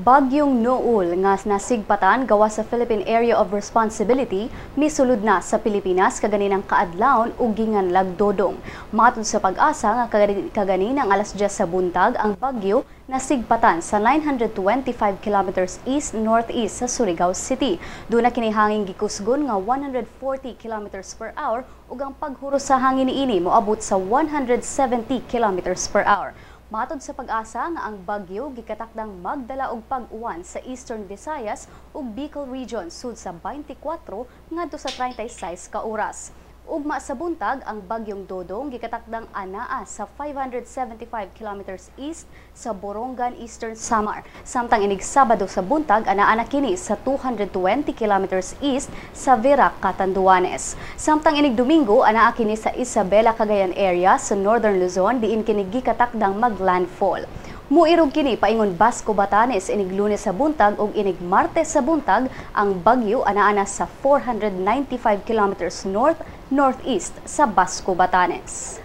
Bagyong Noul nga nasigpatan gawas sa Philippine Area of Responsibility misulod na sa Pilipinas kaganinang kaadlawon ug ginganlag Dodong. Matud sa Pag-asa nga kaganinang alas 10 sa buntag, ang bagyo nasigpatan sa 925 kilometers east northeast sa Surigao City. Duna kini hangin gikusgon nga 140 kilometers per hour ug ang paghuros sa hangin niini moabot sa 170 kilometers per hour. Matod sa Pag-asa nga ang bagyo gikatakdang magdala og pag-uwan sa Eastern Visayas ug Bicol Region sud sa 24 ngadto sa 36 ka oras. Ugma sa buntag, ang bagyong Dodong gikatakdang anaa sa 575 kilometers east sa Borongan, Eastern Samar. Samtang inig Sabado sa buntag, anaa na kini sa 220 kilometers east sa Virac, Catanduanes. Samtang inig Domingo, anaa kini sa Isabela, Cagayan area sa Northern Luzon, diin kini gikatakdang maglandfall. Muirog kini paingon Basco, Batanes inig Lunes sa buntag ug inig Martes sa buntag, ang bagyo anaa na sa 495 kilometers north northeast sa Basco, Batanes.